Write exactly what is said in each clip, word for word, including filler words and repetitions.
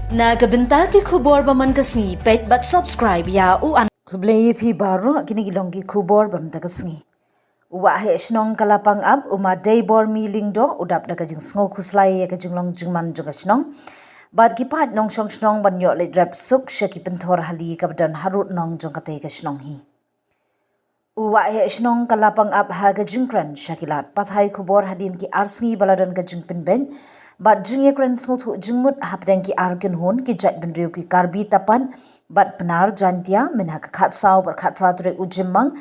Na ka bynta ki khubor ba man ka sngi, peit bad subscribe ïa u an. Khublei ïa phi baroh, kine ki long ki khubor ba man ka sngi. U Waheh Shnong ka Lapangap, u Ma Deibormi Lyngdoh, u dap da ka jingsngew khuslai ïa ka jinglong jingman jong ka shnong. Bad ki paid nongshong shnong ban ïoh leit rep suk sha ki pynthor hali kaba don harud nong jong katei ka shnong hi. U Waheh Shnong ka Lapangap ha ka jingkren sha ki lad pathai khubor hadien ki ar sngi ba la don ka jingpynbeit bad jingïakren sngewthuh jingmut hapdeng ki ar kynhun ki jaitbynriew ki Karbi Tapat bad Pnar Jaintia, mynha ka khatsaw bad khatphra tarik u Jymmang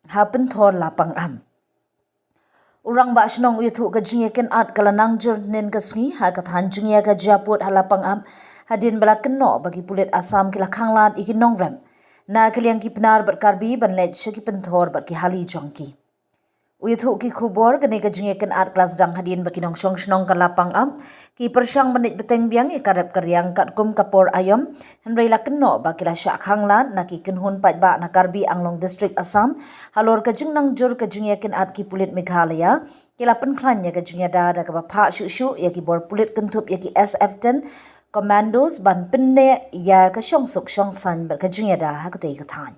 ha pynthor Lapangap. U Rangbah Shnong u ïathuh ka jingïakynad ka la nang jur hynnin ka sngi ha ka thaiñ jingïa ka jia pud ha Lapangap, hadien ba la kynnoh ba ki pulit Assam ki la khanglad ïa ki nongrep na ka liang ki Pnar bad Karbi ban leit sha ki pynthor bad ki hali jong ki. U ïathuh ki khubor, kane ka jingïakynad ka la sdang hadien ba ki nongshong shnong ka Lapangap ki pyrshang ban leit bteng biang ïa ka rep ka riang katkum ka por aïom, hynrei la kynnoh ba ki la shah khanglad na ki kynhun paidbah na Karbi Anglong District, Assam, halor ka jingnang jur ka jingïakynad. Ki pulit Meghalaya ki la pynkhlaiñ ïa ka jingïada da kaba phah shuh shuh ïa ki bor pulit kynthup ïa ki S F ten Commandos ban pynneh ïa ka shongsuk shongsaiñ bad ka jingïada ha katei ka thaiñ.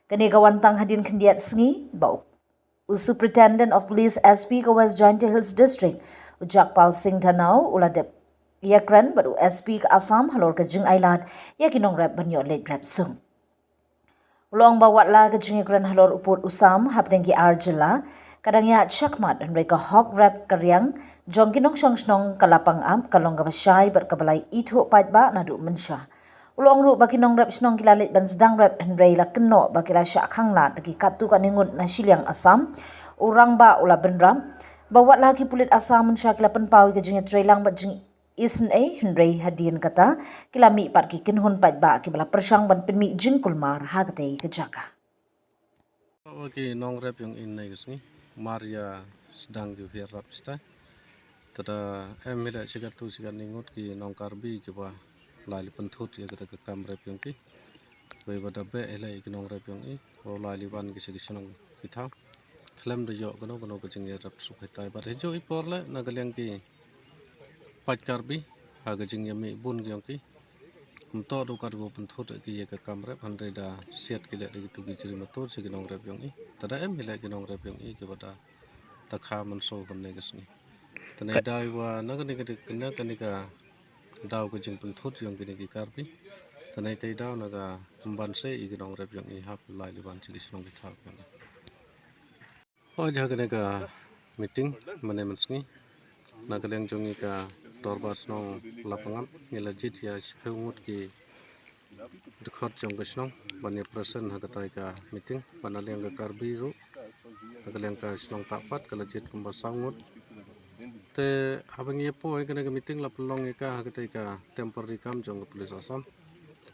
Kane ka wan tang hadien khyndiat sngi ba u U Superintendent of Police, S P, ka West Jaintia Hills District, u Jagpal Singh Dhanau, u la dep ïakren bad u S P ka Assam halor ka jingailad ïa ki nongrep ban ïoh leit rep suk. U la ong ba watla ka jingïakren halor u pud u sam hapdeng ki ar jylla ka dang ïaid shakhmat, hynrei ka hok rep ka riang jong ki nongshong shnong ka Lapangap ka long kaba shai bad kaba la ithuh paidbah naduh mynshuwa. U la ong ruh ba ki nongrep shnong ki la leit ban sdang rep, hynrei la kynnoh ba ki la shah khanglad da ki katto katne ngut na shiliang Assam. U rangbah u la bynrap ba watla ki pulit Assam mynshuwa ki la pynpaw ïa ka jingïatreilang bad jingisynei, hynrei hadien kata ki la mih pat ki kynhun paidbah kiba la pyrshang ban pynmih jingkulmar ha katei ka jaka. Wa ki nongrep jong i hynne ka sngi, mar ïa sdang ki u hiar rap stai. Tada em hi leh shi katto shi katne ngut ki nong Karbi kiba lai li pynthut ïa kata ka kam rep jong ki. Wei ba da beh hi leh ki nongrep jong i, wa lai li wan ki sha ki shnong ki thaw khlem da ïoh kano kano ka jingïarap suk hitai. Bad hi juh i por leh na ka liang ki paid Karbi ha ka jingïamih bun ki jong ki. Kumto du kat ko pynthut ki ïa ka kam rep, hynrei da siat ki leh da kitu ki jri matur sha ki nongrep jong i. Tada em hi leh ki nongrep jong i kiba da, da kha mynsaw ban ne ka sngi. Tane dei wa na kane ka, na kane ka daw ka jingpynthut jong kine ki Karbi. Tane te daw na ka kumban se i ki nongrep jong i hap lai li wan sha ki shnong ki thaw. Hooid, ha kane ka meeting mynne mynsngi na ka liang jong ngi ka Dorbar Shnong Lapangap ngi la jied ïa shiphew ngut ki dkhot jong ka shnong ban ïa present ha katai ka meeting, bad na liang ka Karbi ruh na ka liang ka shnong Tahpat ka la jied kumba saw ngut. Te haba ngi ïa poi kane ka meeting la pynlong ïa ka ha katai ka temporary camp jong ka Police Assam.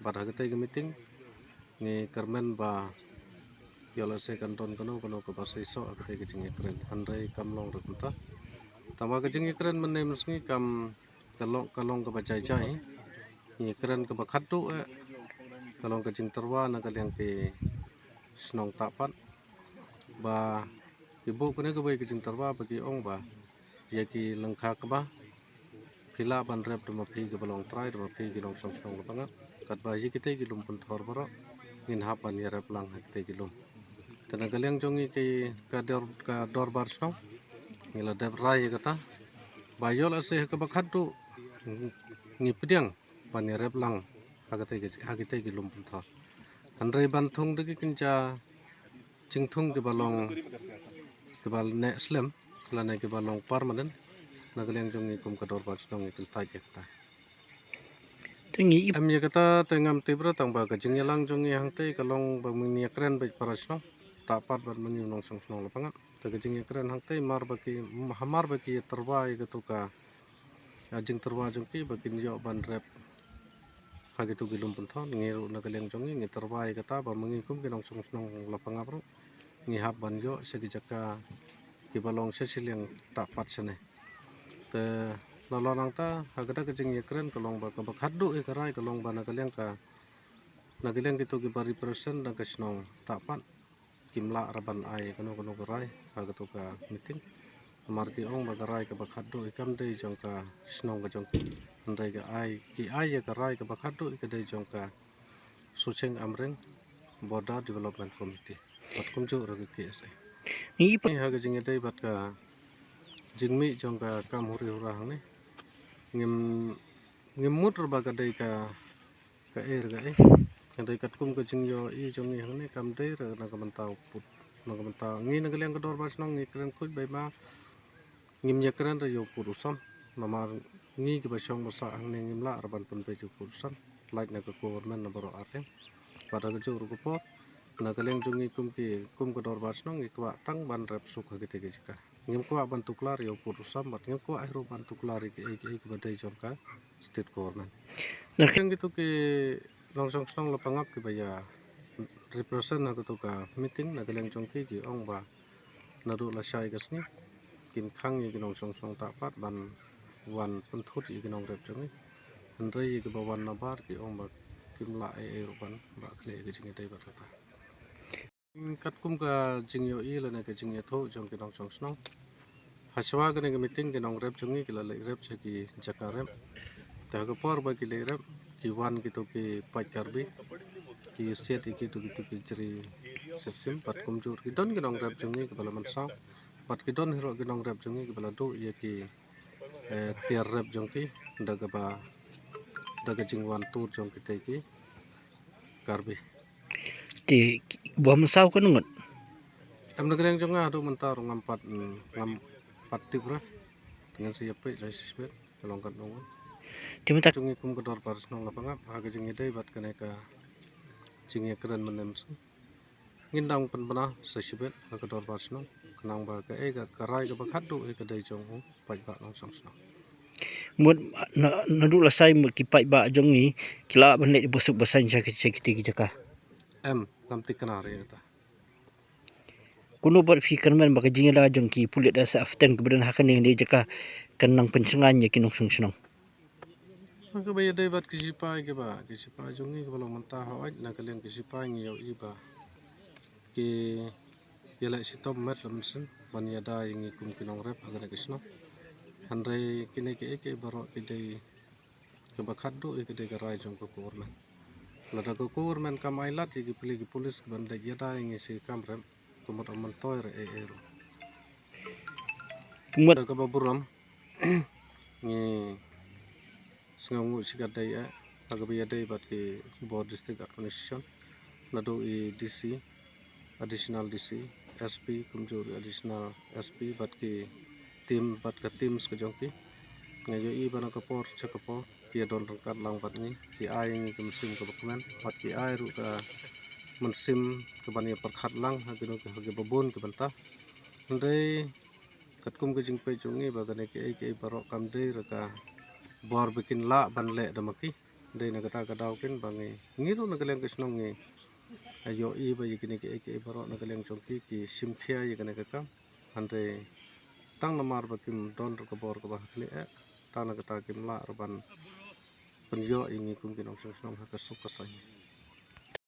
Bad ha katai ka meeting ngi kyrmen ba ïoh lehse kan don kano kano kaba seisoh ha katai ka jingïakren, hynrei kam long ruh kumta. Tangba ka jingïakren mynne mynsngi kam ka long, ka long kaba jai jai. Ngi kren kaba khatduh eh ka long ka jingtyrwa na ka liang ki shnong Tahpat ba ki buh kane kawei ka jingtyrwa ba ki ong ba ïa ki lyngkha kba phi lah ban rep da ma phi kiba long trai, da ma phi ki nongshong shnong Lapangap. Katba ïa kitei ki lum pynthor baroh ngin hap ban ïarep lang ha kitei ki lum. Te na ka liang jong ngi ki ka dor, ka Dorbar Shnong ngi la dep rai ïa kata ba ïoh lehse ha kaba khatduh ngi pdiang ban ïarep lang ha kitei ki, ha kitei ki lum pynthor. Hynrei ban thung da ki kynja jingthung kiba long, kiba neh slem lane kiba long permanent, na ka liang jong ngi kum ka Dorbar Shnong ngi kyntait ïa kata. Te ngi ip- Em ïa kata te ngam tip ruh, tangba ka jingïalang jong ngi hangtei ka long ba ngin ïakren beit para shnong Tahpat bad ma ngi u nongshong shnong Lapangap. Te ka jingïakren hangtei mar ba ki, hamar ba ki ïatyrwa ïa katu ka, ka jingtyrwa jong ki ba kin ïoh ban rep ha kitu ki lum pynthor. Ngi ruh na ka liang jong ngi ngi tyrwa ïa kata ba ma ngi kum ki nongshong shnong Lapangap ruh ngi hap ban ïoh sha ki jaka kiba long sha shiliang Tahpat shane. Te la long nangta ha kata ka jingïakren ka long ba kaba khatduh ïa ka rai ka long ba na ka liang ka, na ka liang kitu kiba represent na ka shnong Tahpat kim lah ra ban ai kano kano ka rai ha katu ka meeting. Namar ki ong ba ka rai kaba khatduh hi kam dei jong ka shnong ka jong ki. Hynrei ka ai, ki ai ïa ka rai kaba khatduh ïa ka dei jong ka Sucheng Amreng Border Development Committee bad kumjuh ruh ka K S A. Ngi pat ha ka jingïadei bad ka jingmih jong ka kam huri hura hangne, ngim, ngim mut ruh ba ka dei ka, ka ei ruh ka ei. Hynrei katkum ka jingïohi jong ngi hangne kam dei ruh na ka bynta u pud, na ka bynta ngi na ka liang ka dorbar shnong ngi kren khuid bai ma ngim ïakren ruh ïa u pud u sam. Namar ngi kiba shong ba sah hangne ngim lah ruh ban pynbeit ïa u pud u sam. Lait na ka government na baroh arliang. Bad ha kajuh ruh ka por, na ka liang jong ngi kum ki, kum ka dorbar shnong ngi kwah tang ban rep suk ha kitei ki jaka. Ngim kwah ban tuklar ïa u pud u sam bad ngim kwah ruh ban tuklar ïa kiei kiei kiba dei jong ka state government. Na ka liang kito ki nongshong shnong la pangap kiba ïa represent ha kato ka meeting, na ka liang jong ki ki ong ba naduh lashai ka sngi kin khang ïa ki nongshong shnong tah pat ban wan pynthut ïa ki nongrep jong ngi. Hynrei ïa kiba wan nabar ki ong ba kim lah ei ei ruh ban bah khleh ïa ka jingïadei bad kata. Katkum ka jingïohi lane ka jingïathuh jong ki nongshong shnong, ha shuwa kane ka meeting ki nongrep jong ngi ki la leit rep sha ki jaka rep. Te ha ka por ba ki leit rep ki wan kito ki paid Karbi, ki siat ïa kito kito ki jri sirsim bad kumjuh ki don ki nongrep jong ngi kiba la mynsaw bad ki don hi ruh ki nongrep jong ngi kiba la duh ïa ki, eh, tiar rep jong ki da kaba, da ka jingwan tur jong kitei ki Karbi. Te ba mynsaw ka ngut? Em, na ka liang jong nga haduh mynta ruh ngam pat, mm, ngam pat tip ruh. Te ngan sa ïapeit sa shisbit ka long katno ngut. Te mynta jong ngi kum ka dorbar shnong la pangap ha ka jingïadei bad kane ka jingïakren mynne mynsiem. Ngin dang pynbna sa shibit ha ka dorbar shnong khnang ba kaei ka, ka rai kaba khatduh hi ka dei jong u paidbah nongshong shnong. Mut na, naduh lashai mut ki paidbah jong ngi ki lah ban leit ba suk ba saiñ sha ki, sha kitei ki jaka. Em, ngam thikna re kata. Kumno pat phi kyrmen ba ka jingïada jong ki pulit da sa aften kaba don ha kane ka jaka kan nang pynshngaiñ ïa ki nongshong shnong? Ha kaba ïadei bad ki sipai kiba, ki sipai jong ngi kiba long mynta hooid na ka liang ki sipai ngi ïohi ba ki ïaleh shitom met la mynsiem ban ïada ïa ngi kum ki nongrep ha kane ka shnong. Hynrei kine kiei kiei baroh ki dei kaba khatduh ïa ka dei ka rai jong ka government. Lada ka government kam ailad ïa ki pule ki pulis kiban leit ïada ïa ngi sha ki kam rep, ka mut ym myntoi ruh ei ei ruh. Ka mut da kaba burom ngi sngewnguh shikatdei eh ha kaba ïadei bad ki bor district administration, naduh i D C, additional D C, S P, kumjuh i additional S P bad ki team, bad ka teams ka jong ki. Nga ïohi ba na ka por sha ka por ki ïadon ryngkat lang bad ngi, ki ai ngi ka mynsiem kaba kmen bad ki ai ruh ka mynsiem kaban ïa pyrkhat lang ha kino ki, ha kiba bun ki bynta. Hynrei katkum ka jingpeit jong ngi ba kane kiei kiei baroh kam dei ruh ka bor ba kin lah ban leh da ma ki. Dei na kata ka daw kin ba ngi, ngi ruh na ka liang ka shnong ngi ïohi ba ïa kine kiei kiei baroh na ka liang jong ki ki shim khia ïa kane ka kam. Hynrei tang namar ba kim don ruh ka bor kaba ha khlieh eh, tang na kata kim lah ruh ban pynïoh ïa ngi kum ki nongshong shnong ha ka suk ka saiñ.